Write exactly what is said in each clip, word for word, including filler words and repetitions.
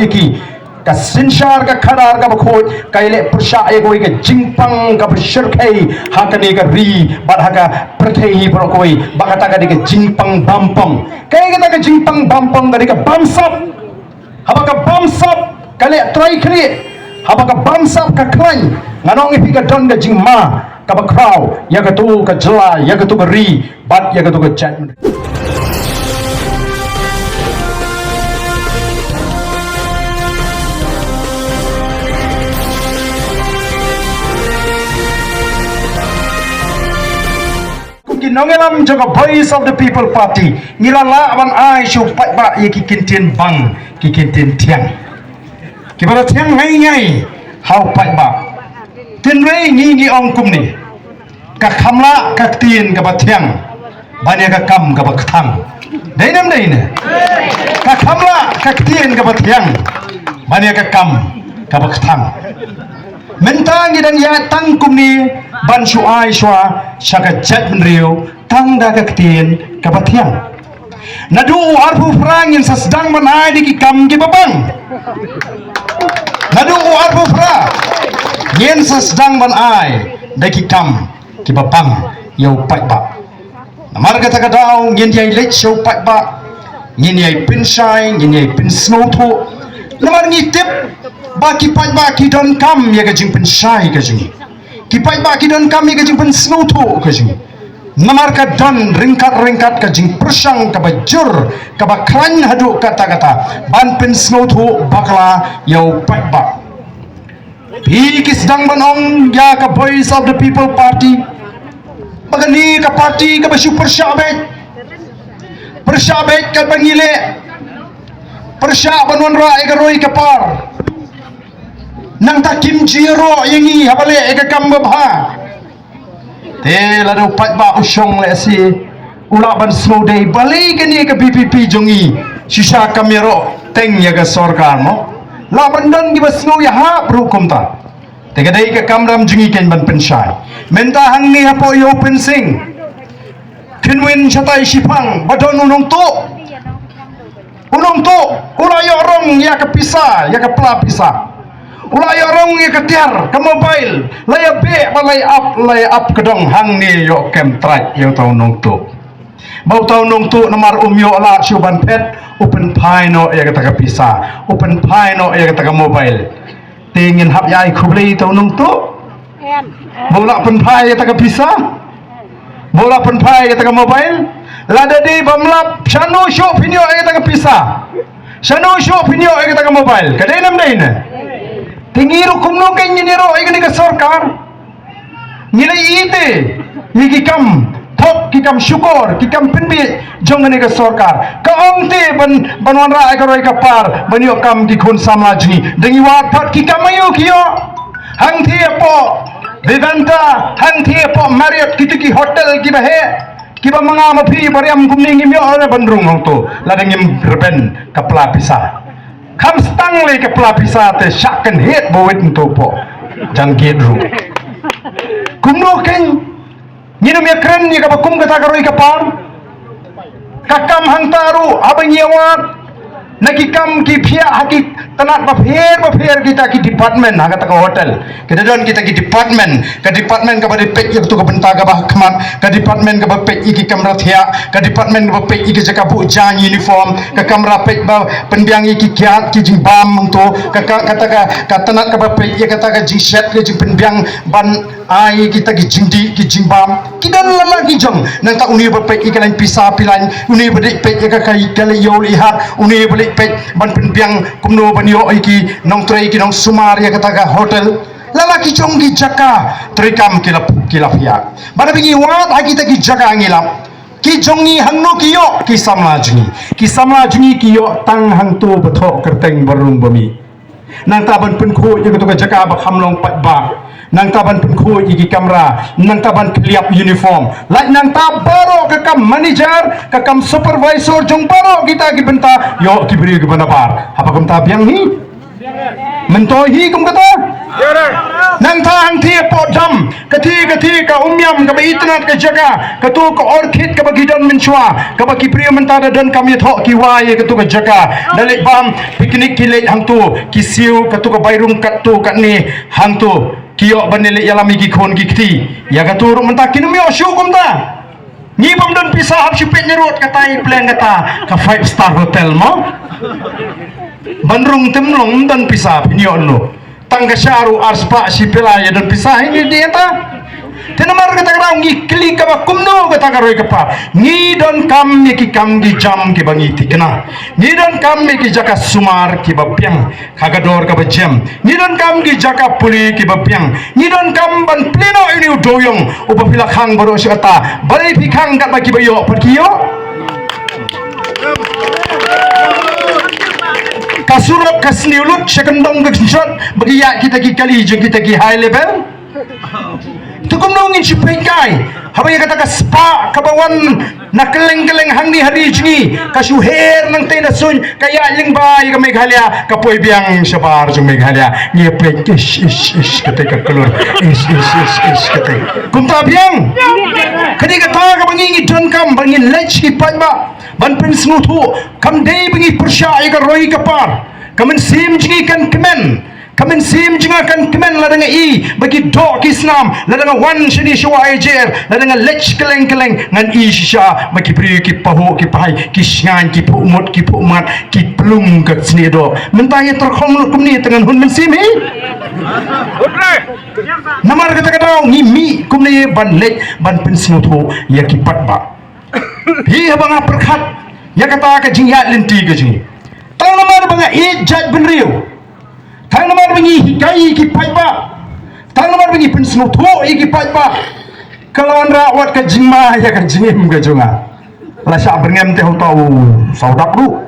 Ki ka synshar ka khadar kaba khuid ka ïaleh pyrshah ïa kawei ka jingpang kaba shyrkhei ha kane ka ri bad ha ka pyrthei hi baroh kawei, ba kata ka dei ka jingpang bampong. Kaei kata ka jingpang bampong? Ka dei ka bamsap. Haba ka bamsap ka leh trai khlieh, haba ka bamsap ka khlaiñ, nga ong ïa phi ka don ka jingma kaba khraw ïa katu ka jylla, ïa katu ka ri bad ïa katu ka jaitbynriew. Kum ki nongïalam jong ka Voice of the People Party, ngi la lah ban ai sha u paidbah ïa ki kyntien bang, ki kyntien thiang kiba la thiang ngai ngai ha u paidbah. Tynrai ngi ngi ong kumne: ka kham lah ka ktien kaba thiang ban ïa ka kam kaba kthang. Dei ne em dei ne? Ka kham lah ka ktien kaba thiang ban ïa ka kam kaba kthang. Mynta ngi dang ïaid tang kumne ban shu ai shuwa sha ka jaitbynriew tang da ka ktien kaba thiang. Naduh u arphew phra ngin sa sdang ban ai da ki kam kiba bang. Naduh u arphew phra ngin sa sdang ban ai da ki kam kiba bang ïa u paidbah. Namar kata ka daw ngin ïai leit sha u paidbah, ngin ïai pynshai, ngin ïai pynsngewthuh. Namar ngi tip ba ki paidbah ki donkam ïa ka jingpynshai ka jong ngi. Ki paidbah ki donkam ïa ka jingpynsngewthuh ka jong ngi. Namar ka don ryngkat ryngkat ka jingpyrshang kaba jur, kaba khlaiñ haduh katta katta ban pynsngewthuh bakla ïa u paidbah. Phi ki sdang ban ong ïa ka Voice of the People Party ba kane ka party kaba shu pyrshah beit. Pyrshah beit katba ngi leh. Pyrshah ban wanrah ïa ka roi ka par. Nangta kim ju ïaroh ïa ngi haba leh ïa ka kam babha. Te lada u paidbah u shong lehse u lah ban sngew dei balei kane ka V P P jong ngi shisha kam ïaroh teng ïa ka sorkar mo. Lah ban don kiba sngew ïahap ruh kumta. Te ka dei ka kamram jong ngi kein ban pynshai. Mynta hangne hapoh ïew Pynsing, khynwin shatai shiphang ba don u nongtuh. U nongtuh u la ïoh rong ïa ka pisa, ïa ka pla pisa. U la ïoh rong ïa ka tiar, ka mobile, la ïa beh ba la ïa ap, la ïa ap ka dong. Hangne ïoh kem trai ïa uta u nongtuh. Ba uta u nongtuh namar um ïoh lad shuh ban phet, u pynphai noh ïa kata ka pisa, u pynphai noh ïa kata ka mobile. Te ngin hap ïa ai khublei ïa uta u nongtuh? Ba u la pynphai ïa kata ka pisa, ba u la pynphai ïa kata ka mobile. Lada dei bym lap, shano shuh phin ïoh ïa kata ka pisa? Shano shuh phin ïoh ïa kata ka mobile? Ka dei ne em dei ne? Te ngi ruh kumno kein ngin ïaroh ïa kane ka sorkar? Ngi la ïeit ïa ki kam thok, ki kam shukor, ki kam pynbiej jong kane ka sorkar. Ka ong te ban, ban wanrah ïa ka roi ka par ban ïoh kam ki khun samla jong ngi. Da ngi wad pat ki kam aïu ki ïoh? Hangthie hapoh Vivanta, hangthie hapoh Marriott, kito ki hotel kiba heh, kiba ma nga ma phi ba riam kumne ngim ïoh re ban rung hangto lada ngim rben ka pla pisa. Kham stang lei ka pla pisa te shah kynhied ba wit nto poh jan gate ruh. Kumno kein ngin ym ïakren ïa kaba kum kata ka roi ka par? Ka kam hangta ruh haba ngi ïa wad na ki kam ki phiah ha ki tnat bapher bapher, kita ki department ha kata ka hotel. Kita don kita ki department, ka department kaba dei peit ïa katu ka bynta kaba ha khmat, ka department kaba peit ïa ki kamra thiah, ka department kaba peit ïa ki jaka buh jaiñ uniform, ka kamra peit ba pynbiang ïa ki kiad ki jingbam hangto, ka, ka, kata ka, ka tnat kaba peit ïa kata ka jingshet ka jingpynbiang ban ai kita ki jingdih ki jingbam. Ki don lama ki jong. Nangta une ba peit ïa ka lain pisa pilan, une ba dei peit ïa ka kai ka lei ïew lei hat, une ba dei peit ban pynbiang kumno ban ïoh ïa ki nongtrei ki nongsumar ïa kata ka hotel. Lama ki jong ki jaka treikam ki la, ki la phiah. Bad haba ngi wad ha kita ki jaka ngi lap ki jong ngi hangno ki ïoh? Ki samla jong ngi. Ki samla jong ngi ki ïoh tang hangto ba thoh kyrteng ba rung ba mih. Nangta ban pynkhuid ïa katu ka jaka ba kham long paidbah. Nangta ban pynkhuid ïa ki kamra, nangta ban kylliap uniform. Lait nangta baroh ka kam manager, ka kam supervisor jong baroh kita ki bynta ïoh ki briew kiba nabar. Haba kumta biang hi? Myntoi hi kum kata? Nangta hangtei hapoh dam, kati kati ka Umiam kaba itynnad ka jaka, kato ka orchid kaba ki don mynshuwa, kaba ki briew mynta da donkam ïathoh ki wai ïa kato ka jaka. Da leit bam picnic ki leit hangto, ki siew kato ka bai rung katto katne hangto, ki ïoh ban leit ïalam ïa ki khun ki kti. Ïa kato ruh mynta kin ym ïoh shuh kumta. Ngi bym don pisa, hap shu peit na rud, kata i pleng kata ka five star hotel mo. Ban rung tymmen long ym don pisa, phin ïoh noh. Tang ka sha ruh ar spah shi pela ïa don pisa hi ngi dei ta. Te namar kata ka daw ngi kylli kaba kumno kata ka roi ka par. Ngi donkam ïa ki kam ki jam kiba ngi thikna. Ngi donkam ïa ki jaka sumar kiba biang ha ka dor kaba jem. Ngi donkam ki jaka pule kiba biang. Ngi donkam ban plie noh ïa une u dewïong uba phi la khang baroh shi katta. Balei phi khang katba kiba ïoh pat ki ïoh? Ka surok ka sniew lut sha kyndong ka kynshot ba ki ïaid kita ki kali jong kita ki high level. Te kumno ngin shu peit kai haba ïa kata ka spah kaba wan na kylleng kylleng hangne ha ri jong ngi ka shu her nangtei na suiñ, ka ïaid lyngba ïa ka Meghalaya, ka poi biang shabar jong Meghalaya. Ngi peit ish ish ish kata ka klur, ish ish ish ish kata. Kumta biang. Ka dei kata kaba ngi ngi donkam ba ngin leit sha ki paidbah ban pynsngewthuh. Kam dei ba ngi pyrshah ïa ka roi ka par. Ka mynsiem jong ngi kan kmen. Ka mynsiem jong nga kan kmen lada nga i ba ki doh ki snam, lada nga wan shane sha Wahaijer, lada nga leit kylleng kylleng, ngan i shisha ba ki briew ki pahuh ki pahai, ki shngaiñ, ki phuh mut ki phuh mat, ki plung ka snieh doh. Mynta ïa tyrkhong lut kumne te ngan hun mynsiem hi. Namar kata ka daw ngi mih kumne ban leit ban pynsngewthuh ïa ki paidbah. Hi haba nga pyrkhat ïa kata ka jingïaid lynti ka jong ngi. Tang namar ba nga ïeit jait bynriew. Tang namar ba ngi hikai ïa ki paidbah. Tang namar ba ngi pynsngewthuh ïa ki paidbah. Ka la wanrah wat ka jingma ïa ka jingim ka jong nga. La shah byrngem te hangta u sawdap ruh.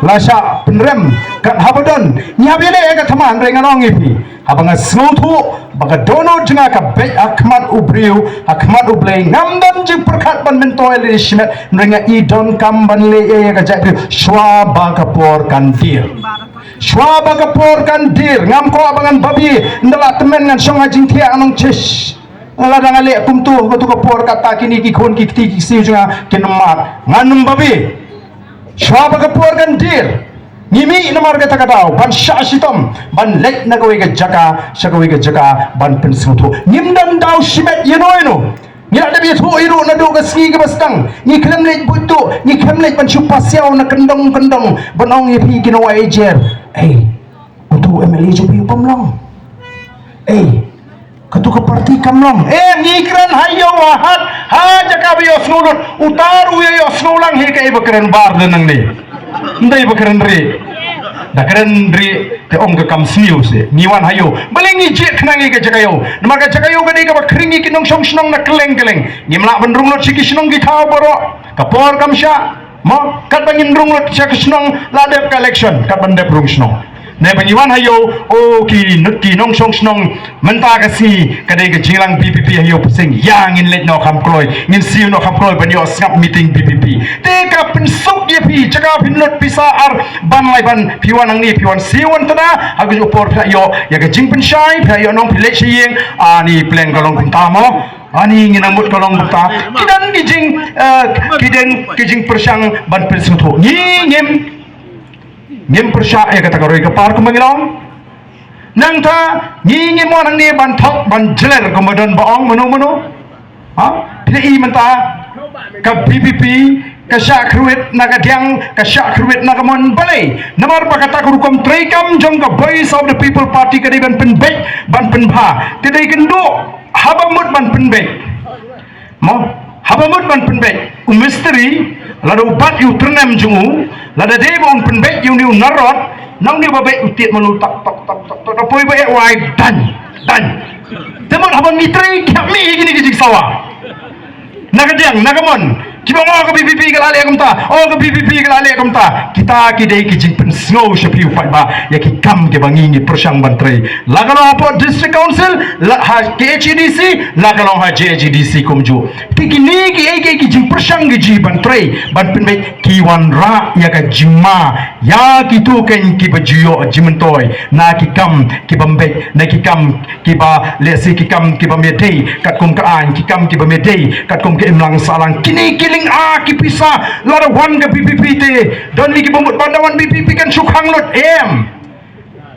La shah pynrem kat haba don. Ngi hap ïaleh ïa ka thma hynrei ngan ong ïa phi. Haba nga sngewthuh ba ka dohnud jong nga ka beit ha khmat u briew, ha khmat U Blei, ngam don jingpyrkhat ban myntoi lei shimet, hynrei nga i donkam ban leh ïa ka jaitbynriew shuwa ba ka por kan dier. Shuwa ba ka por kan dier, ngam kwah ba ngan babe, ynda la tymmen ngan shong ha jingthiah ngan ong shish. Lada nga leh kumto, kato ka por kata kine ki khun ki kti ki ksiew jong nga kin ym mad. Ngan ym babe. Shuwa ba ka por kan dier. Ngi mih namar kata ka daw ban shah shitom ban leit na kawei ka jaka sha kawei ka jaka ban pynsngewthuh. Ngim don daw shimet ïano ïano. Ngi la dep ïathuh ïa ruh naduh ka sngi kaba sdang. Ngi khlem leit buit tuh, ngi khlem leit ban shu pasiaw na kyndong kyndong ban ong ïa phi ki nongwai jer. Ei, uto u M L A jong phi u bym long. Ei, kato ka party kam long. Eh, ngi kren ha ïew ha hat, ha jaka ba ïohsngew lut. Uta ruh u ïohsngew lang hi kaei ba kren bar da nangne. Ym dei ba kren rieh. Da kren rieh te ong ka kam sniew seh. Ngi wan ha ïew. Balei ngi jied khnang ïa ka jaka ïew? Namar ka jaka ïew ka dei kaba khring ïa ki nongshong shnong na kylleng kylleng. Ngim lah ban rung lut sha ki shnong ki thaw baroh. Ka por kam shah. Mo, katba ngin rung lut sha ka shnong la dep ka election, katba dep rung shnong. Ne ba ngi wan ha ïew, o ki nud ki nongshong shnong, mynta ka sngi ka dei ka jingïalang V P P ha ïew Phursing, ïa ngin leit noh kham kloi, ngin siew noh kham kloi ban ïoh sngap meeting V P P. Te ka pynsuk ïa phi, jaka phin nud pisa ar ban lai ban, phi wan hangne, phi wan siew wan tna, ha ka juh por phi la ïoh ïa ka jingpynshai, phi la ïoh nong phi leit sha ïing, ani pleng ka long kumta mo. Ani ngi nang mut ka long kumta. Ki don ki jing, eh, ki don ki jingpyrshang ban pynsngewthuh. Ngi ngim, ngim pyrshah ïa kata ka roi ka par kumba ngi long. Nangta ngi ngim mon hangne ban thok ban jler kumba don ba ong mano mano. Ha? Phi i mynta ka V P P ka shah kyrwit na ka diang, ka shah kyrwit na ka mon, balei? Namar ba kata ka rukom treikam jong ka Voice of the People Party ka dei ban pynbeit, ban pynbha. Te dei kynduh haba mut ban pynbeit. Mo, haba mut ban pynbeit. U mistri, lada u bat ïa u tyrnem jong u, lada dei ba un pynbeit ïa une u narod, na une ba beit u tied malu tak tak tak tak tak, poi ba eh wai dan dan. Te mut haba ngi trei kham mih ïa kine ki jingsawa. Na ka diang, na ka mon, Kiba ong, "Oh, ka VPP ka la leh kumta, oh, ka VPP ka la leh kumta." Kita ki dei ki jingpynsngew sha phi u paidbah ïa ki kam kiba ngi ngi pyrshang ban trei. La ka long hapoh District Council, la ha KHADC, la ka long ha JHADC kumjuh. Te kine kiei kiei ki jingpyrshang ki jingban trei ban pynbeit ki wanrah ïa ka jingma ïa kito kein kiba ju ïoh jingmyntoi na ki kam kiba mbeit, na ki kam kiba lehse ki kam kiba ym dei katkum ka aiñ, ki kam kiba ym dei katkum ka imlang sahlang. Kine ki lynga ki pisa, lada wan ka VPP te, don ne kiba mut ban da wan VPP kan shu khang lut, em.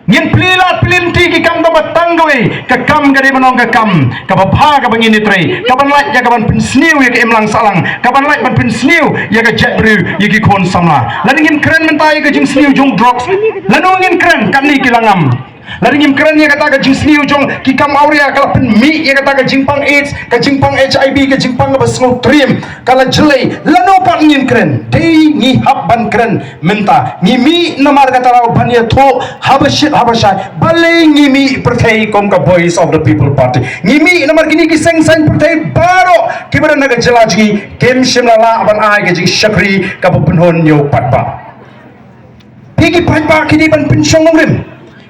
Ngin plie lad plie lynti ki kam tang ba tang kawei, ka kam ka dei ban long ka kam kaba bha kaba ngin ïatrei, kaban lait ïa kaban pynsniew ïa ka imlang sahlang, kaban lait ban pynsniew ïa ka jaitbynriew, ïa ki khun samla. Lada ngim kren mynta ïa ka jingsniew jong drugs, lano ngin kren katne ki la ngam? Lada ngim kren ïa kata ka jingsniew jong ki kam awria, ka la pynmih ïa kata ka jingpang AIDS, ka jingpang HIV, ka jingpang kaba sngewtriem, ka la jlei, lano pat ngin kren? Dei ngi hap ban kren mynta. Ngi mih namar kata la ban ïathuh haba shit haba shai, balei ngi mih pyrthei kum ka Voice of the People Party. Ngi mih namar kine ki seng saiñ pyrthei baroh kiba don ha ka jylla jong ngi kim shym la lah ban ai ka jingshakri kaba pynhun ïa u paidbah. Phi ki paidbah ki dei ban pynshong nongrim.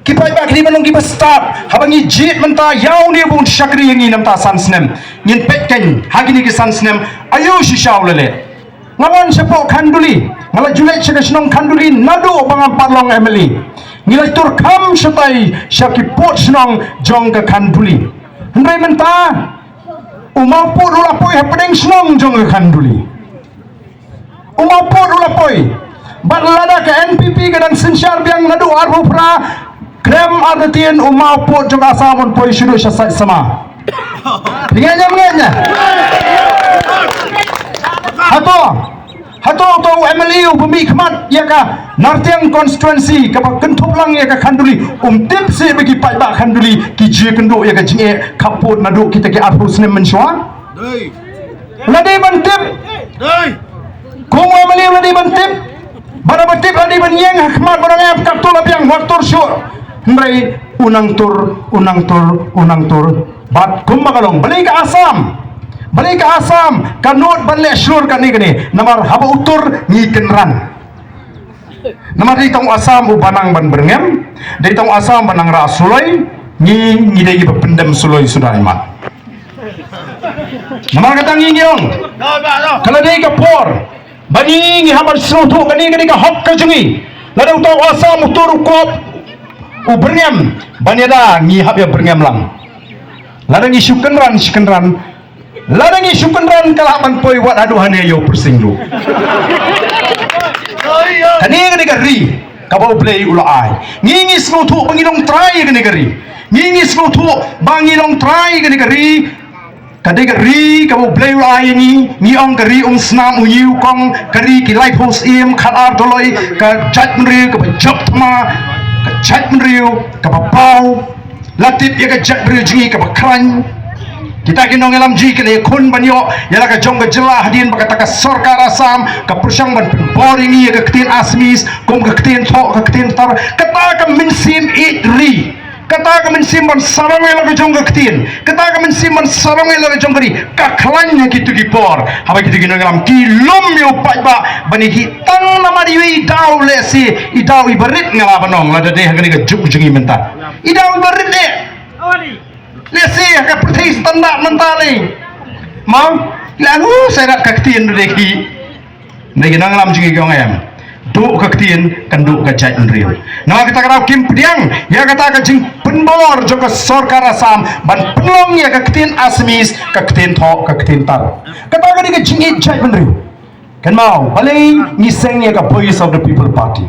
Ki paidbah ki dei ban long kiba stad. Haba ngi jied mynta ïa une ba un shakri ïa ngi na bynta san snem, ngin peit kein ha kine ki san snem aïu shisha u la leh. Nga wan shapoh Khanduli, nga la ju leit sha ka shnong Khanduli naduh ba ngam pat long MLA. Ngi la tur kham shatai sha ki pud shnong jong ka Khanduli. Hynrei mynta u Mawpud u la poi hapdeng shnong jong ka Khanduli. U Mawpud u la poi. Bad lada ka NPP ka dang synshar biang naduh arphew phra, khlem artatien u Mawpud jong Assam un poi shuh sha sait samla. Ngeit ne em ngeit ne? Hato, hato uto u MLA uba mih khmat ïa ka Nartiang constituency kaba kynthup lang ïa ka Khanduli, um tip seh ba ki paidbah Khanduli ki ju ïakynduh ïa ka jingeh khappud naduh kita ki arphew snem mynshuwa? Dei. La dei ban tip. Dei. Kum u MLA la dei ban tip. Bad haba tip la dei ban ïeng ha khmat ba dang em, katto la biang, wat tur shuh. Hynrei u nang tur, u nang tur, u nang tur. Bad kumba ka long, balei ka Assam? Balei ka Assam ka nud ban leh shlur kane kane? Namar haba u tur ngi kynran. Namar dei tang u Assam uba nang ban byrngem, dei tang u Assam ba nang rah suloi, ngi, ngi dei kiba pyndem suloi suda i mat. Namar kata ngi ngi ong, ka la dei ka por ba ngi ngi hap ban sngewthuh kane ka dei ka hok ka jong ngi. Lada uta u Assam u tur u kop u byrngem, ban ïada ngi hap ïa byrngem lang. Lada ngi shu kynran shu kynran, lada ngi shu kynran ka lah ban poi wat haduh hangne ïa u Pyrshing Luh. Kane ka dei ka ri kaba U Blei u la ai. Ngi ngi sngewthuh ba ngi long trai ïa kane ka ri. Ngi ngi sngewthuh ba ngi long trai ïa kane ka ri. Ka dei ka ri kaba U Blei u la ai ïa ngi. Ngi ong ka ri um snam u ñiu kong, ka ri ki laiphew syiem, khatar doloi, ka jaitbynriew kaba jop thma, ka jaitbynriew kaba paw. La tip ïa ka jaitbynriew jong ngi kaba khlaiñ. Kita ki nongïalam jong ngi ki la ïakhun ban ïoh ïa la ka jong ka jylla hadien ba kata ka sorkar Assam ka pyrshang ban pynbor ïa ngi ïa ka ktien Assamese kum ka ktien thoh, ka ktien tar. Kata ka mynsiem ïeit ri, kata ka mynsiem ban sarong ïa la ka jong ka ktien, kata ka mynsiem ban sarong ïa la ka jong ka ri, ka khlaiñ ha kito ki por. Haba kito ki nongïalam ki lum ïa u paidbah ban ïa ki tang namar ïa i daw, lehse i daw iba rit, nga lah ban ong, lada dei ha kane ka juk jong ngi mynta, i daw iba rit eh. Lehse ha ka pyrthei standard mynta lei. Mo, la ngu sairat ka ktien ruh dei ki. Dei ki nongïalam jong ngi ki ong em, duh ka ktien kan duh ka jaitbynriew. Namar kata ka daw kim pdiang ïa kata ka jingpynbor jong ka sorkar Assam ban pynlong ïa ka ktien Assamese ka ktien thoh, ka ktien tar. Kata ka dei ka jingïeit jaitbynriew. Kynmaw, balei ngi seng ïa ka Voice of the People Party?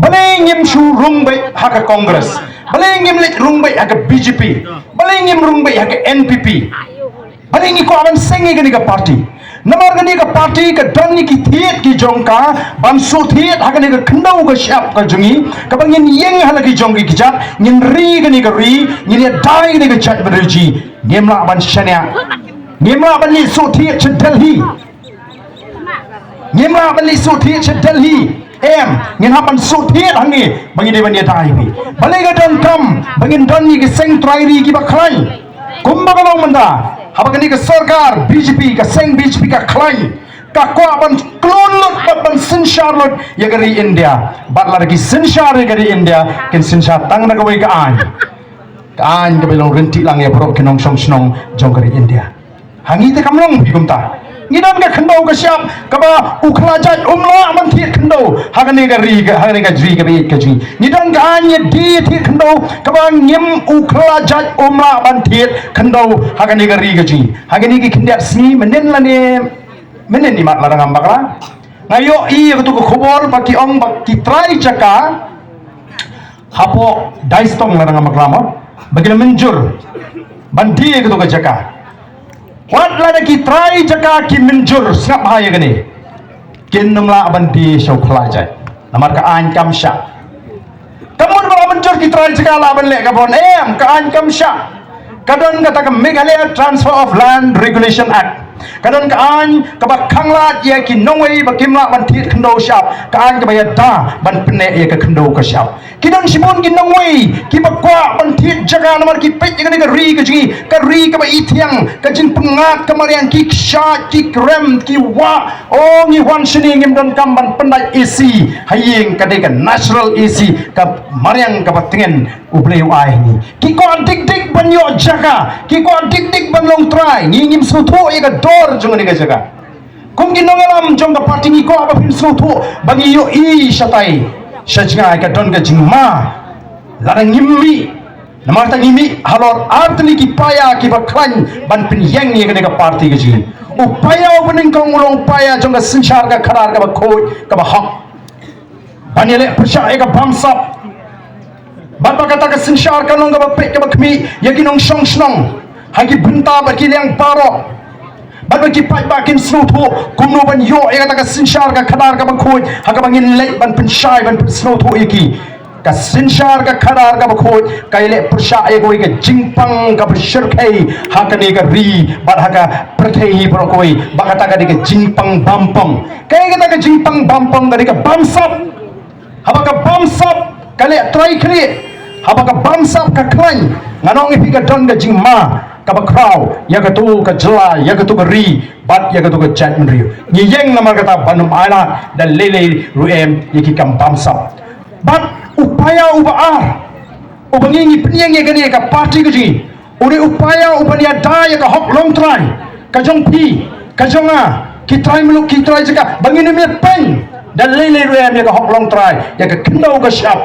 Balei ngim shu rung beit ha ka Congress? Balei ngim leit rung beit ha ka BJP? Balei ngim rung beit ha ka NPP? Balei ngi kwah ban seng ïa kane ka party? Namar kane ka party ka don ïa ki thied ki jong ka ban shu thied ha kane ka khyndew ka shyiap ka jong ngi, kaba ngin ïeng ha la ki jong ki kjat, ngin ri kane ka ri, ngin ïada ïa kane ka jaitbynriew jong ngi. Ngim lah ban shaniah. Ngim lah ban leit shu thied sha Delhi. Ngim lah ban leit shu thied sha Delhi. Em, ngin hap ban shu thied hangne ba ngin dei ban ïada ïa phi. Balei ka donkam ba ngin don ïa ki seng trai ri kiba khlaiñ? Kumba ka long mynta, haba kane ka sorkar BJP, ka seng BJP ka khlaiñ, Ba kwah ban klon lut bad ban synshar lut ïa ka ri India. Bad lada ki synshar ïa ka ri India, kin synshar tang da kawei ka aiñ. Ka aiñ kaba long rynti lang ïa baroh ki nongshong shnong jong ka ri India. Ha ngi te kam long phi kumta. Ngi don ka khyndew ka shyiap kaba u khlajait um lah ban thied khyndew ha kane ka ri ka, ha kane ka ri kaba ïeit ka jong ngi. Ngi don ka aiñ ïa die thied khyndew kaba ngim, u khlajait um lah ban thied khyndew ha kane ka ri ka jong ngi. Ha kane ki khyndiat sngi mynnin lane mynnin imat lada ngam bakla, nga ïohi ïa katu ka khubor ba ki ong ba ki trai jaka hapoh Daistong lada ngam bakla mo, ba ki la mynjur ban die katu ka jaka. Wat lada ki trai jaka ki mynjur, sngap bha ïa kane, kin ym lah ban die sha u khlajait. Namar ka aiñ kam shah. Ka mut ba la mynjur ki trai jaka lah ban leh ka bun, em, ka aiñ kam shah. Ka don kata ka Meghalaya Transfer of Land Regulation Act. Ka don ka aiñ kaba khanglad ïa ki nongwei ba kim lah ban thied khyndew shyiap. Ka aiñ kaba ïada ban pynneh ïa ka khyndew ka shyiap. Ki don shibun ki nongwei kiba kwah ban thied jaka namar ki peit ïa kane ka ri ka jong ngi, ka ri kaba ithiang, ka jingpyngngad ka mariang, ki kshaid, ki krem, ki wah. O, ngi wan shane ngim donkam ban pyndait A C ha ïing, ka dei ka natural A C, ka mariang kaba tngen U Blei u ai ha ngi. Ki kwah dik dik ban ïoh jaka, ki kwah dik dik ban long trai. Ngi ngim sngewthuh ïa ka dor jong kane ka jaka. Kum ki nongïalam jong ka party ngi kwah ba phin sngewthuh ba ngi ïohi shatai sha jngai ka don ka jingma. Lada ngim mih, namar ta ngi mih halor ar tylli ki paia kiba khlaiñ ban pynïeng ïa kane ka party ka jong ngi. U paia uba nyngkong u long u paia jong ka synshar ka khadar kaba khuid kaba hok. Ban ïaleh pyrshah ïa ka bamsap. Bad ba kata ka synshar kan long kaba peit kaba khmih ïa ki nongshong shnong ha ki bynta bad ki liang baroh. Bad ba ki paidbah kin sngewthuh kumno ban ïoh ïa kata ka synshar ka khadar kaba khuid ha kaba ngin leit ban pynshai ban pynsngewthuh ïa ki. Ka synshar ka khadar kaba khuid ka ïaleh pyrshah ïa kawei ka jingpang kaba shyrkhei ha kane ka ri bad ha ka pyrthei hi baroh kawei. Ba kata ka dei ka jingpang bampong. Kaei kata ka jingpang bampong? Ka dei ka bamsap. Haba ka bamsap ka leh trai khlieh, haba ka bamsap ka khlaiñ, ngan ong ïa phi ka don ka jingma kaba khraw ïa katu ka jylla, ïa katu ka ri bad ïa katu ka jaitbynriew. Ngi ïeng namar kata ban ym ailad da lei lei ruh em ïa ki kam bamsap. Bad u paia uba ar uba ngi, ngi pynïeng ïa kane ka party ka jong ngi, u dei u paia uban ïada ïa ka hok longtrai ka jong phi, ka jong nga, ki trai muluk, ki trai jaka, ba ngin ym ïapeiñ da lei lei ruh em ïa ka hok longtrai, ïa ka khyndew ka shyiap,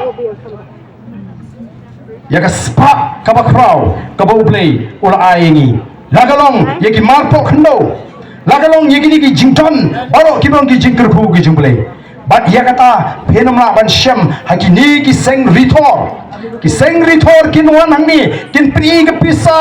ïa ka spah kaba khraw kaba U Blei u la ai ïa ngi. La ka long ïa ki marpoh khyndew, la ka long ïa kine ki jingdon baroh kiba long ki jingkyrkhu ki jong U Blei. Bad ïa kata phin ym lah ban shem ha kine ki seng rithor. Ki seng rithor kin wan hangne kin pyni ka pisa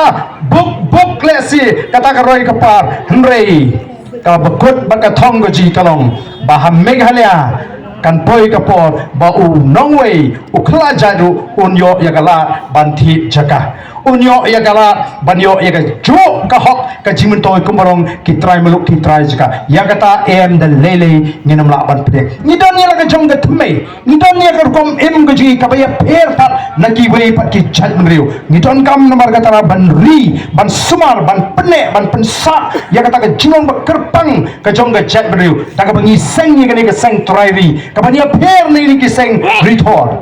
buk buk lehse kata ka roi ka par, hynrei kaba kut bad ka thong ka jong ngi ka long ba ha Meghalaya kan poi ka por ba u nongwei u khlajait ruh un ïoh ïa ka lad ban thied jaka. Un ïoh ïa ka lad ban ïoh ïa kajuh ka hok ka jingmyntoi kumba long ki trai muluk ki trai jaka. Ïa kata em da lei lei ngin ym lah ban pdiang. Ngi don ïa la ka jong ka thymmei, ngi don ïa ka rukom im ka jong ngi kaba ïapher pat na kiwei pat ki jaitbynriew. Ngi donkam namar kata ban ri, ban sumar, ban pynneh, ban pynsah ïa kata ka jinglong ba kyrpang ka jong ka jaitbynriew da kaba ngi seng ïa kane ka seng trai ri kaban ïapher na kine ki seng rithor.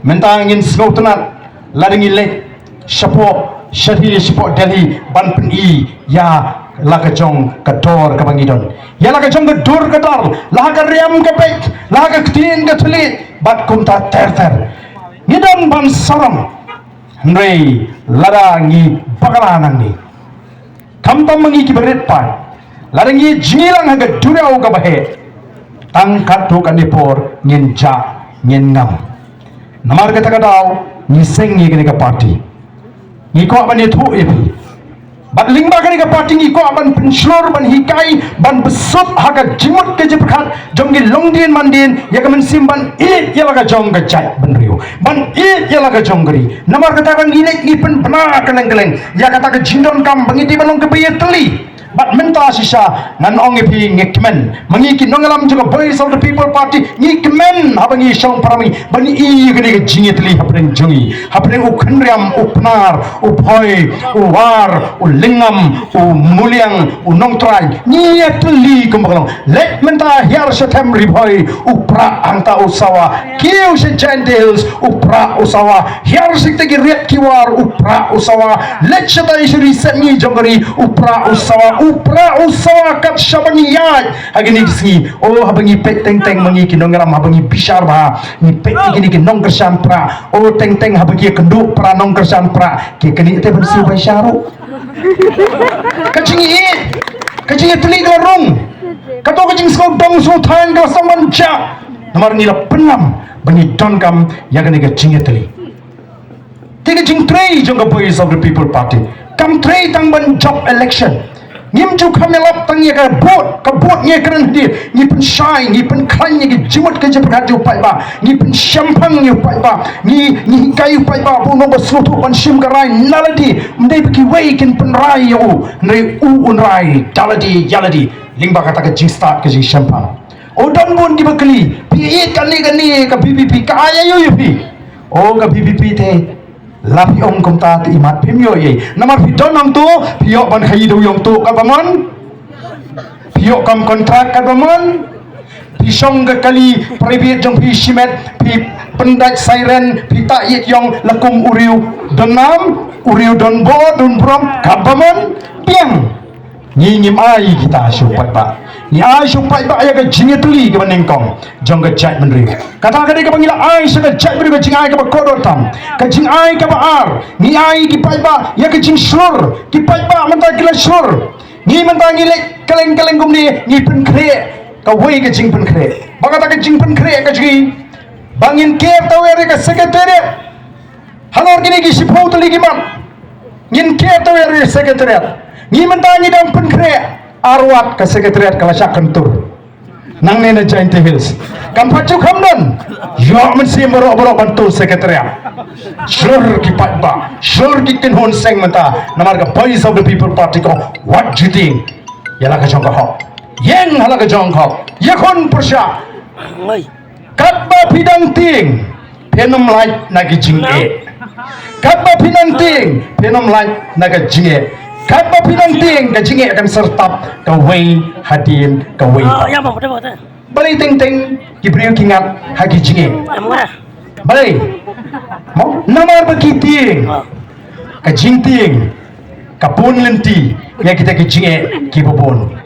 Mynta ngin sngewtynnat lada ngi leit shapoh, shathie shapoh Delhi ban pyni ïa la ka jong ka dor kaba ngi don, ïa la ka jong ka dur ka dar, la ha ka riam ka beit, la ha ka ktien ka thylliej bad kumta ter ter. Ngi don ban sarong, hynrei lada ngi bakla nangne, khamtam ma ngi kiba rit paid, lada ngi jngi lang ha ka duriaw kaba heh, tang katto katne por ngin jah ngin ngam. Namar kata ka daw ngi seng ïa kane ka party. Ngi kwah ban ïathuh ïa phi, bad lyngba kane ka party ngi kwah ban pynshlur, ban hikai, ban bsut ha ka jingmut ka jingpyrkhat jong ki longdien mandien ïa ka mynsiem ban ïeit ïa la ka jong ka jaitbynriew, ban ïeit ïa la ka jong ka ri. Namar kata ka ngi leit ngi pynbna kylleng kylleng ïa kata ka jingdonkam ba ngi dei ban long kaba ïatylli. Bad mynta shisha ngan ong ïa phi, ngi kmen, ma ngi ki nongïalam jong ka Voice of the People Party, ngi kmen haba ngi shong para, ma ngi ban ïoh ïa kane ka jingïatylli hapdeng jong ngi, hapdeng u Khynriam, u Pnar, u Bhoi, u War, u Lyngngam, u Muliang, u Nongtrai. Ngi ïatylli kumba ka long. Leit mynta hiar sha Them Ri Bhoi, u Prah hangta u sawa. Kiew sha Jaintia Hills, u Prah u sawa. Hiar sha kita ki Riat ki War, u Prah u sawa. Leit shatai sha Ri Sepngi jong ka ri, u Prah u sawa. U Prah u sawa kat shaba ngi ïaid ha kine ki sngi. O, haba ngi peit teng teng, ma ngi ki nongïalam, haba ngi bishar bha, ngi peit ïa kine ki nongkyrshan Prah. O, teng teng haba ki ïakynduh para nongkyrshan Prah, ki kane te ban siew bai sha ruh. Ka jingïeit, ka jingïatylli ka la rung. Kato ka jingsngewdong sngewthuh ka la sdang ban jah. Namar ngi la pynlam ba ngi donkam ïa kane ka jingïatylli. Te ka jingtrei jong ka Voice of the People Party kam trei tang ban jop election. Ngim ju kham ïalap tang ïa ka vote, ka vote ngi kren hadien, ngi pynshai, ngi pynkhlaiñ ïa ka jingmut ka jingpyrkhat jong u paidbah, ngi pynshemphang ïa u paidbah, ngi, ngi hikai ïa u paidbah ba u nongba sngewthuh ban shim ka rai na lade, ym dei ba kiwei kin pynrai ïa u, hynrei u un rai da lade ïa lade. Lyngba kata ka jingstad ka jingshemphang. O, don bun kiba kylli, phi ïeit kane kane ka V P P, ka ai aïu ïa phi? O, ka V P P te, la phi ong kumta te imat phim ïoh ei. Namar phi don hangto, phi ïoh ban khaii da u ïong tuh katba mon. Phi ïoh kam kontrak katba mon. Phi shong ka kali private jong phi shimet, phi pyndait siren, phi tah ïeit ïong la kum u riew don nam, u riew don bor don burom katba mon. Biang. Ngi ngim ai kita sha u paidbah. Ngi ai sha u paidbah ïa ka jingïatylli kaba nyngkong jong ka jaitbynriew. Kata ka dei kaba ngi la ai sha ka jaitbynriew, ka jingai kaba kordor tam. Ka jingai kaba ar, ngi ai ki paidbah ïa ka jingshlur. Ki paidbah mynta ki la shlur. Ngi mynta ngi leit kylleng kylleng kumne, ngi pynkhreh kawei ka jingpynkhreh. Ba kata ka jingpynkhreh ka jong ngi, ba ngin ker tawiar ïa ka Secretariat. Halor kine ki shiphew tylli ki mat ngin ker tawiar ïa ka Secretariat. Ngi mynta ngi dang pynkhreh arwat, ka Secretariat ka la shah kyntur. Nangne na Jaintia Hills kam pat ju kham don. Ïoh mynsiem baroh baroh ban tur Secretariat. Shlur ki paidbah, shlur ki kynhun seng mynta. Namar ka Voice of the People Party ko, wat ju tieng ïa la ka jong ka hok. Ïeng ha la ka jong ka hok. Ïakhun pyrshah. Katba phi dang tieng, phin ym lait na ki jingeh. Katba phi dang tieng, phin ym lait na ka jingeh. Katba phi dang tieng, ka jingeh kan sa tap kawei hadien kawei. Balei teng teng ki briew ki ngat ha ki jingeh? Balei? Mo, namar ba ki tieng. Ka jingtieng ka bun lynti ïa kita ki jingeh kiba bun.